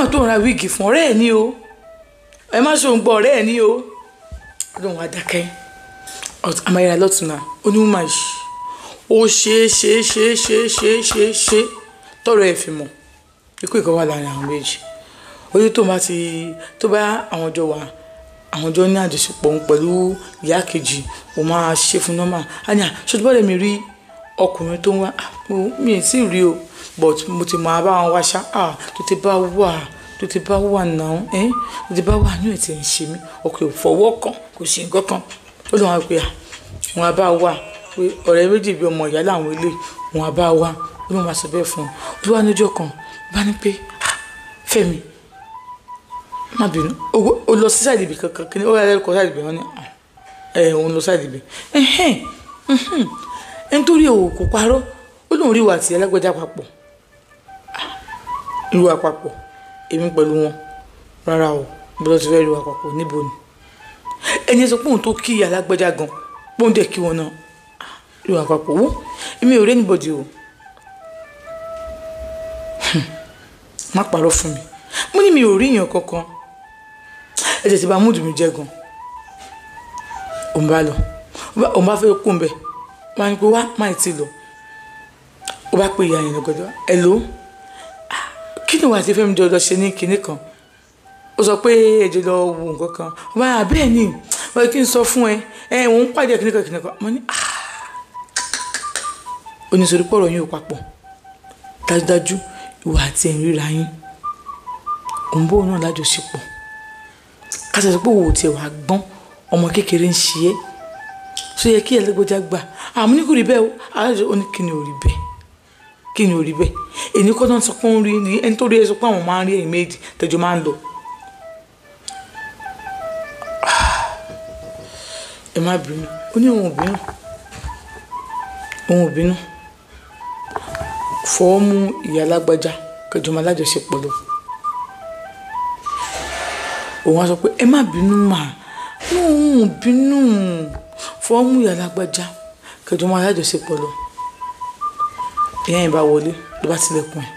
Wọ́n tó ń ra wíìgì fún ọ̀rẹ́ ẹ̀ ní o, ẹ má ṣe òun gbọ́ ọ̀rẹ́ ẹ̀ ní o. Ọdún wa dákẹ́ àmàyẹ̀rẹ̀ lọ́tùnà onímọ̀ yìí ó ṣe é ṣe é ṣe é ṣe é ṣe é ṣe é ṣe tọrọ ẹ̀ fi mọ̀ ikú ìkan wà láàrin àwọn méjì. Orí tó bá ti tó bá àwọn jọ wà, àwọn jọ ní àjọṣepọ̀ òun pẹ̀lú ìyá kejì, òun máa ṣe fún nọ́mà. Á ní à ṣojú bọ́ọ̀lù mi rí ọkùnrin tó ń wá, mi ì tí ì rí o, but mo ti máa bá wọn wá ṣá, tó ti bá wà, tó ti bá wà náà, tó ti bá wà ní ẹ̀ tí ń ṣe mí, ọkùnrin ò fọwọ́ kàn, kò ṣe nǹkan kan. Ó lóun á pè à wọn á bá wà pé ọ̀rẹ́ méjì bíi ọmọ ìyá làwọn ilé wọn á bá wà. Ó lóun máa sọ bẹ́ẹ̀ fún un. Ó wá níjọ́ kan bá ní pé Fẹ́mi má bínú, ó lọ sí sáìdì ibì kankan kí ni ó yára kọ sáìdì ibì wọn ni ẹ òun lọ sáìdì ibì ẹhẹn nítorí òwò kò parọ́. Ó lóun rí ìwà àti ẹlẹ́gbẹ́jà papọ̀, rí wa papọ̀ èmi pẹ̀lú wọn rárá o, bí wọ́n ti fẹ́ rí wa papọ̀ níbo ni ẹni sọ pé òun tó kí alágbẹ́jà gan pé òun dẹ̀ kí wọn náà rí wa papọ̀ wó èmi ò rí anybody o, má parọ́ fún mi. Mo ní mi ò rí èèyàn kankan, ẹ̀jẹ̀ ti bà múdù mi jẹ́ gan. Òun bá lọ, òun bá fẹ́ kú ń bẹ̀, wọ́n á ní pé wá má ì tí lọ. Ó bá pè ìyá yẹn lọ́gọ́dọ̀, hello, kí ni wàá ti Fẹ́mi jọ lọ ṣe ní kinní kan? Ó sọ pé ẹ̀jẹ̀ lọ wo nǹkan kan. Ó bá yà bẹ́ẹ̀ ni, wọ́n kí n sọ fún ẹ, ẹ òun pàdé kinní kan kinní kan. Mo ní oníṣòrí pọ̀rọ̀ yín ò papọ̀, dájúdájú ìwà àti ẹ̀rín ríra yín, òun bóun náà lájọṣepọ̀. Ká sọ pé òwò tiẹ̀ wàá gbọ́n, ọmọ kékeré ń ṣe é, ṣó yẹ kí ẹlẹ́gbẹ́já gbà? Àmọ́ ní kò rí bẹ́ẹ̀ o. Alájọ ó ní kí ni ò rí bẹ́ẹ̀, kí ni ò rí bẹ́ẹ̀? Èyí kọ́ tó ń sọ pé ó ń rí ni ẹni tó rí ẹ sọ pé àwọn máa ń rí ẹ̀yìn méjì tẹ̀jọ́ máa ń lọ. Ẹ má bínú, ó ní òun ò bínú, òun ò bínú. Fọwọ́ mú ìyá alágbájá kẹjọ máa lájọṣepọ̀ lọ. Òun á sọ pé ẹ má bínú mà, òun ò bínú. Fọwọ́ mú ìyá alágbájá kẹjọ máa lájọṣepọ̀ lọ. Ìyá yẹn bá wọlé ló bá tilẹ̀kùn ẹ̀.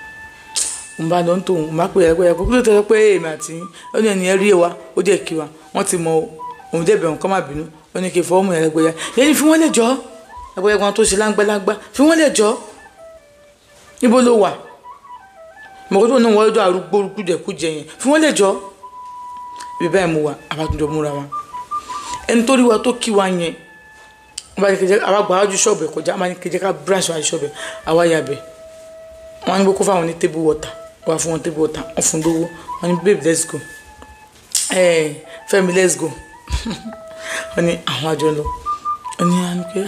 Òun bá lọ ń tòun, òun bá pè é pé kó tó tẹ́ pé èmi àti ó ní ẹni ẹ rí wa, ó jẹ́ kí wa, wọ́n ti mọ òun dẹ̀ bẹ̀ wọ́n kọ́ má bínú. Ó ní kí fọwọ́ mú ìyá alágbájá. Yẹn ni fi wọ́n lè jọ́, alágbájá kan tó ṣe láńgbáláńgbá, fi wọ́n lè jọ́. Níbo ló wà? Mọ̀kọ́ tó náà wọ́n lọ́dọ̀ arúgbó kújẹkújẹ yẹn, fi wọ́n lè jọ́. Ibi báyìí mo wà, àbátúndọ̀ múra wa. Ẹni tó rí wa tó kí wa yẹn, àwa gbà wájú ṣọ́ọ̀bù ẹ̀ kọjá, àwa ní kejì ká branch wájú ṣọ́ọ̀bù ẹ̀, àwa yà bẹ̀. Wọ́n á ní kó fáwọn ní table water, wọ́n á fún wọn table water, wọ́n fún lówó, wọ́n ní babe let's go, Fẹ́mi let's go. Wọ́n ní àwọn àjọ lọ. Wọ́n ní àná pé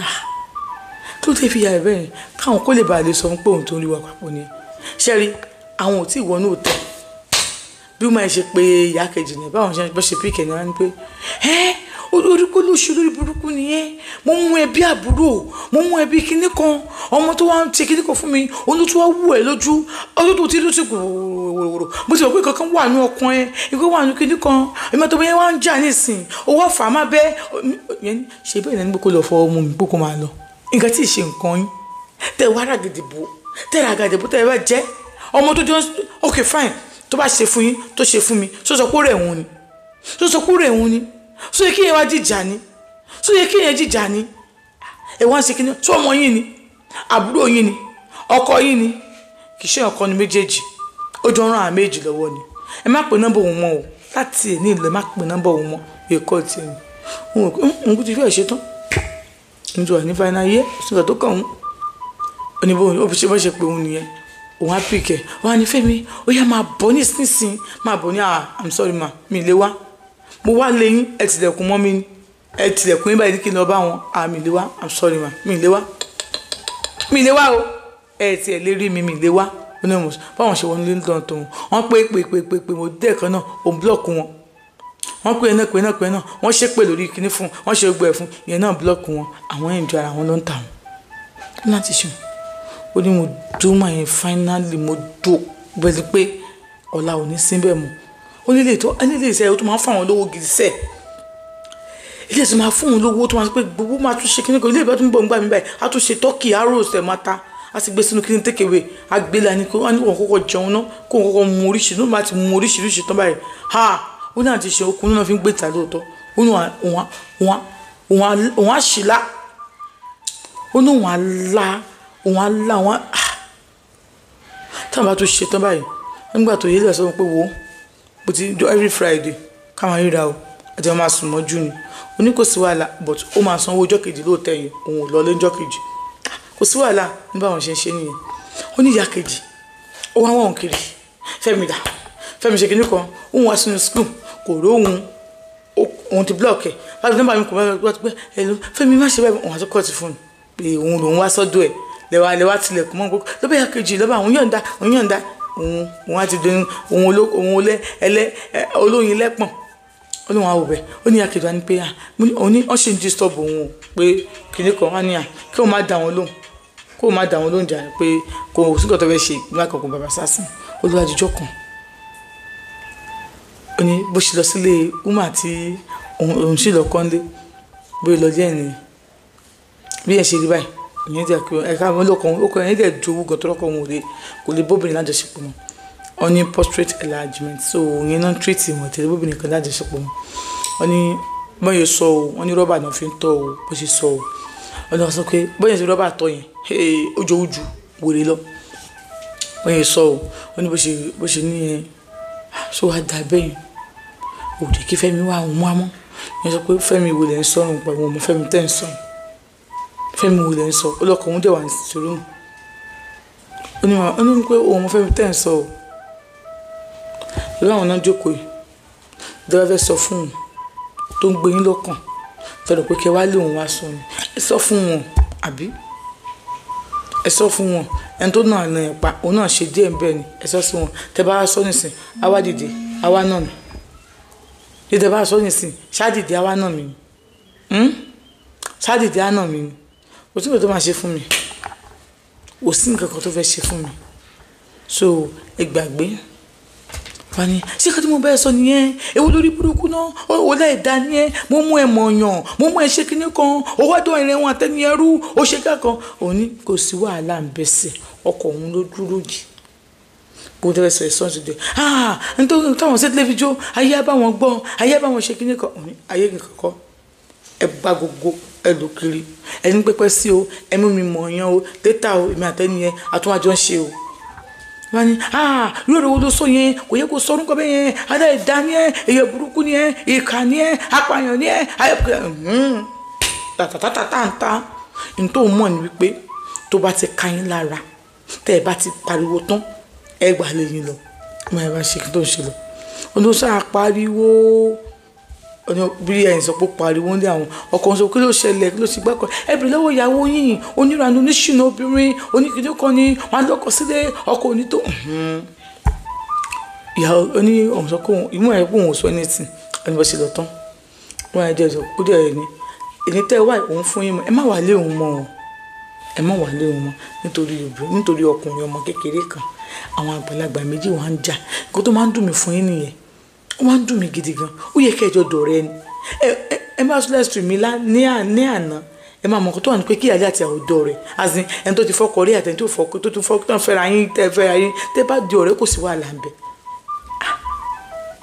kí ló dé fi yà bẹ́ẹ̀ káwọn kó lè bàa lè sọ fún pé òun tó ń rí wa papọ̀ ni. Ṣé rí àwọn ò tí ì wọnú òtẹ́ bí wọ́n máa ṣe pé ìyá kejì ní báwọn ṣe bọ́ ṣe píkẹ̀ ní wọ́n ní pé ẹ́ olórí kó ló ṣe olórí burúkú nìyẹn, mo mú ẹbí àbúrò, mo mú ẹbí kinní kan, ọmọ tó wá ń ṣe kinní kan fún mi, òun tó wá wù ẹ lójú, ọdún tó ti ló ti wòròwòrò, mo ti mọ̀ pé kankan wà ní ọkàn ẹ, ìgbé wà ní kinní kan, ìmọ̀ tó bẹ́ẹ̀ wá ń jà nísìn, owó àfà má bẹ́ yẹn ṣe bẹ́ẹ̀ ní kó lọ fọ ọmọ mi kó máa lọ. Nǹkan tí ì ṣe nǹkan yín tẹ wá ràgìdìbò, tẹ ràgàdìbò tẹ bá jẹ ọmọ tó jọ ok fine, tó bá ṣe fún yín tó ṣe fún mi, sọ sọ pé rẹ̀ òun ni, sọ sọ pé rẹ̀ òun ni, sọ yẹ kí yẹn wá jìjà ni, sọ yẹ kí yẹn jìjà ni, ẹ wá ń ṣe kíni, sọ ọmọ yín ni, àbúrò yín ni, ọkọ yín ni, kì í ṣe ọkọ ni méjèèjì, ó jọ ń rán àwọn méjì lọ́wọ́ ni. Ẹ má pè nọ́mbà òun mọ́ o, láti ẹ̀ ní ìlú ẹ má pè nọ́mbà òun mọ́, èkó tiẹ̀ ni òun kò ti fẹ́ ṣe tán, nítorí ní final year sígbà tó kàn òun ní bó ṣe bó ṣe pé òun nìyẹn. Òun á pìkẹ́, òun á ní Fẹ́mi ó yá máa bọ̀ ní ìsinsìnyí, máa bọ̀ ní I'm sorry ma, mi lè wá, mo wá lẹ́yìn ẹ tilẹ̀kùn mọ́ mi ni, ẹ tilẹ̀kùn yín báyìí ní kí n lọ bá wọn, mi lè wá, I'm sorry ma, mi lè wá, mi lè wá o, ẹ tiẹ̀ lè rí mi, mi lè wá. Ó ní mo báwọn ṣe wọnú lé tó wọn pé pé pé pé pé mo dé ẹ̀kan náà, òun blọ́ọ̀kù wọn, wọ́n pè náà pè náà pè náà, wọ́n ṣe pè lórí kinní fún, wọ́n ṣe gbọ́ ẹ̀ fún, ìyẹn náà blọ́ọ̀kù wọn, àwọn ẹ̀ ń jọ ara wọn ló ń tà wọn láti ṣe. Ó ní mo dó máa yẹn finally mo dó bẹ́ẹ̀ pé ọ̀la ò ní síbẹ̀ mọ́. Ó ní ilé tó ní ilé iṣẹ́ tó máa ń fún àwọn lówó gidi sẹ́ẹ̀, ilé iṣẹ́ máa fún òun lówó tó máa ń pé gbogbo máa tún ṣe kinní kan, ilé ìbá tún bọ̀ ń gbà mí báyìí, á tún ṣe tọ́kì, á rò ṣẹ̀ máa ta, Á ti gbé sínú kí ni take away, á gbé lání kó wọ́n ní kó kọ́kọ́ jẹun náà, kó kọ́kọ́ mu oríṣiríṣi náà, bá ti mu oríṣiríṣi tán báyìí. Ha, ó ní àti ṣe okun náà fi ń gbé ìta lóòótọ́. Ó ní òun á ṣì lá, ó ní òun á lá, òun á lá, òun á táwọn bá tún ṣe tán báyìí. Nígbà tó yé lè sọ pé wo bó ti jọ every Friday káwọn ríra o, àti wọn máa sùn mọ́jú ni. Ó ní kò sí wàhálà, but ó máa sanwó ọjọ́ kejì lóòótọ́ yẹn, òun ò lọ lé ọjọ́ kejì, kò sí wàhálà. Ní báwọn ṣe ń ṣe nìyẹn. Ó ní ìyá kejì ó wá wọ̀n kiri, Fẹ́mi dà, Fẹ́mi ṣe kinní kan, òun wá sínú school kò róhun, òun ti block ẹ̀ láti nọ́mbà mi kò bá gbọ́ pé ẹ̀lú Fẹ́mi má ṣe báyìí. Òun àti kọ́ọ̀tì fún un pé òun lòun wá sọ́dọ̀ ẹ̀ lẹ́wà lẹ́wà tilẹ̀kùn mọ́ gbogbo lọ́bẹ̀. Ìyá kejì lọ́bẹ̀ àwọn yọ̀ǹda, òun yọ̀ǹda, òun á ti dẹnu òun ẹlẹ́ olóyin lẹ́pọ̀n. Ó ní wọn á wò bẹ́ẹ̀. Ó ní ìyá kejì wa ní pé òun ní wọ́n ṣe ń disturb òun o, pé kinní kan wá ní à kí òun má dá wọn lóhùn, kó o má dá wọn lóhùn jà, pé kò sí nǹkan tó fẹ́ ṣe ìpínlẹ̀ àkọ́kọ́ bàbá sásìn olùwàjújọ́ kan. Ó ní bó ṣe lọ sílé uma àti òun sì lọ kọ́ńdé bóyá lọ díẹ̀ nìyẹn, bí ẹ̀ ṣe rí báyìí, ìyẹn dẹ̀ kí ẹ̀ka àwọn olókan ó kọ́ ẹ̀yìn dẹ̀ ju owó gan tọ́lọ́kọ̀ òun ò lè kò lè bóbìnrin lájọṣepọ̀ mọ́. Wọ́n ní prostate enlargement, so ìyẹn náà treat wọn tẹ̀lé bóbìnrin kan lájọṣepọ̀ mọ́. Wọ́n ní bọ́n yẹn sọ o, wọ́n ní rọ́bà náà fi ń tọ́ o, bó ṣe sọ o. Wọ́n ní wọ́n sọ pé bọ́n yẹn ṣe rọ́bà tọ́ yẹn, ó jọ ojú wèrè lọ. Bọ́n yẹn sọ o, wọ́n ní bó ṣe ní yẹn so wá dà bẹ́yẹn òde kí Fẹ́mi wá òun wá mọ́. Yẹn sọ pé Fẹ́mi wo lẹ̀ ń sọ̀rọ̀ pẹ̀lú ọmọ Fẹ́mi tẹ́ ń sọ̀rọ̀, Fẹ́mi wo lẹ̀ ń sọ? Ọlọ́kọ̀ òun dẹ̀ wà ní sùúrù. Ó ní pé òun ọmọ Fẹ́mi tẹ́ ń sọ o lọ́wọ́ àwọn náà jókòó yìí dẹ́wọ́ fẹ́ sọ fún òun tó ń gbé yín lọ́kàn tọ̀dọ̀ pé kẹ́ wá lé òun wá sọ ni. Ẹ sọ fún wọn, àbí ẹ sọ fún wọn, ẹni tó náà nà ẹ̀ pa òun náà ṣe díẹ̀ bẹ́ẹ̀ ni. Ẹ sọ sí wọn, tẹ bá sọ nísìn àwa dìde àwa náà mi ní, tẹ bá sọ nísìn ṣá dìde àwa náà mi ni, ṣá dìde àná mi ni. Kò sí nǹkan tó máa ṣe fún mi, kò sí nǹkan kan tó fẹ́ ṣe fún mi, so ẹ gbàgbé. Wọ́n ní ṣé kí mo bẹ́ẹ̀ sọ nìyẹn? Ewu lórí burúkú náà ó láì dá nìyẹn. Mo mú ẹ mọ̀ọ́yàn, mo mú ẹ ṣe kinní kan, ó wá dán ìrìn wọn àtẹniyẹrú, ó ṣe kákan. Òun ní kò sí wàhálà ń bẹ̀sẹ̀, ọkọ̀ òun ló dúró yìí bó tẹ́lẹ̀ sọ ẹ̀sán ti dé. Ah, nítorí táwọn ṣe tẹ́lẹ̀ fi jó ayé á bá wọn gbọ́, ayé á bá wọn ṣe kinní kan. Òun ní ayé nìkan kọ́, ẹ bá gbogbo ẹ lò kiri, ẹ ní pẹ́pẹ́ sí o, ẹ mú mi mọ̀ọ́yàn o, dẹ́ta o, èmi àtẹniyẹn àtúnwájọ́ ń ṣe o. Wọ́n ní ah, lórí owó ló sọ yẹn, kò yẹ kó sọ orúkọ bẹ́ẹ̀ yẹn, aláìda ni ẹ, èyàn burúkú ni ẹ, ìkà ni ẹ, apààyàn ni ẹ, ayọ̀kẹ́ tàtàtàtàtà. Nítorí mọ̀ ní wípé tó bá ti ka yín lára, tẹ́ ẹ bá ti pariwo tán, ẹ gbà lé yín lọ, mo yẹ bá ṣe kí tó ń ṣe lọ. Ọdún sáà pariwo bí ẹ̀yìn sọ pé pariwo ní àwọn ọkọ̀ sọ kí ló ṣẹlẹ̀, kí ló ṣe gbẹ́kọ̀, ẹ bèrè lọ́wọ́ ìyàwó yín, onírànú oníṣìnà obìnrin oníkìní kan ni wọn á lọ́kọ̀ sílé ọkọ̀ onítò. Ìyàwó oní ọ̀hún sọ pé ìmú ẹ̀ pé òun ò sọ anything. Ẹni bọ́ ṣe lọ tán, wọn á jẹ́ ó dẹ̀ ní èyí tẹ́ wá òun fún yín mọ́, ẹ má wà lé òun mọ́ o, ẹ má wà lé òun mọ́, nítorí obìnrin, nítorí ọkùnrin ọmọ kékeré kan, àwọn àgbàlagbà méjì wà ń jà. Nǹkan tó máa ń dùn mí fún yín nìyẹn, ó máa ń dùn mí gidi gan. Ó yẹ kẹjọ dọ̀rẹ́ ni. Ẹ máa sọ lẹ́sìn mi ní àná, ẹ máa mọ̀ nǹkan tó wà ní pé kí ìyáálé àti àwọn ọ̀dọ́ rẹ̀ as in ẹni tó ti fọkọ rí àti ẹni tó fọkọ tó tún fọkọ tó ń fẹ́ra yín, tẹ́ fẹ́ra yín, tẹ́ bá di ọ̀rẹ́ kò sí wàhálà ń bẹ.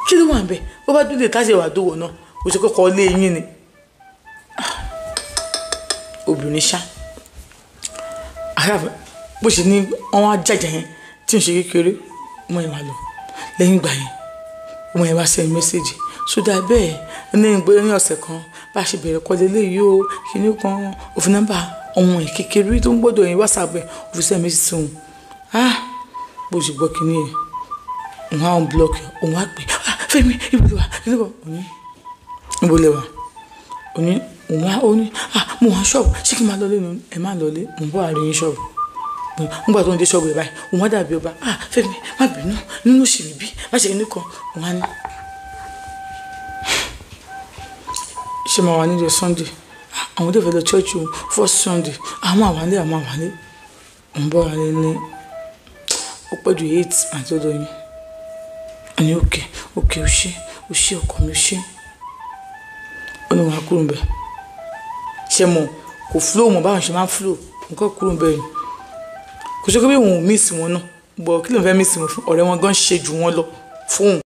Kí ló wà ń bẹ? Bó bá dúró lè táṣe wà dówó náà, kò sí kọ́kọ́ lé yín ni. Obìnrin ṣá bó ṣe ní wọn á jàjà yẹn tí ò ń ṣe kékeré, ọmọ yẹn wà lọ. Lẹ́yìn ìgbà yẹn, ọmọ yẹn wá send message sódà bẹ́ẹ̀ ní ìgbé ní ọ̀sẹ̀ kan bá a ṣe bẹ̀rẹ̀ kọ́lé léyìí o, kíní kan òfin nọ́mbà ọmọ yẹn kékeré tó ń gbọ́dọ̀ yẹn WhatsApp ẹ̀ òfin send message sí òun. Ah, bó ṣe gbọ́ kíní yẹn, òun á ń block ẹ̀, òun á pè ah, Fẹ́mi ibo lè wà, kíní kan òní ibo lè wà, òní òun á ó ní ah, mo wà ṣọ́ọ̀bù, ṣé kí n máa lọlé ni? Ẹ má lọlé, mo ń bọ̀ àárín yín ṣọ́ọ̀bù. Nígbà tó ń dé ṣọ́ọ̀bù rẹ̀ báyìí, òun á dàbí ọba. Ah, Fẹ́mi má bínú, nínú òṣèré bí má ṣe kíní kan. Òun á ní ṣe máa wà níjọ́ Sunday, àwọn tó fẹ́ lọ church o, first Sunday àwọn àwálé, àwọn àwálé ń bọ̀ wálé ní ó pẹ́ ju 8 àti ọ̀dọ̀ yín. Ẹni òkè òkè, ó ṣe, ó ṣe ọkọ mi, ó ṣe. Ó ní wọn á kúrò ń bẹ̀, ṣe mọ̀ kò flow mọ̀ báwọn ṣe máa ń flow nǹkan kúrò ń bẹ̀ yìí. Kò ṣe pé òun ò miss wọn náà, bọ̀ kí ló ń fẹ́ miss wọn fún? Ọ̀rẹ́ wọn gan ṣe jù wọn lọ fóun.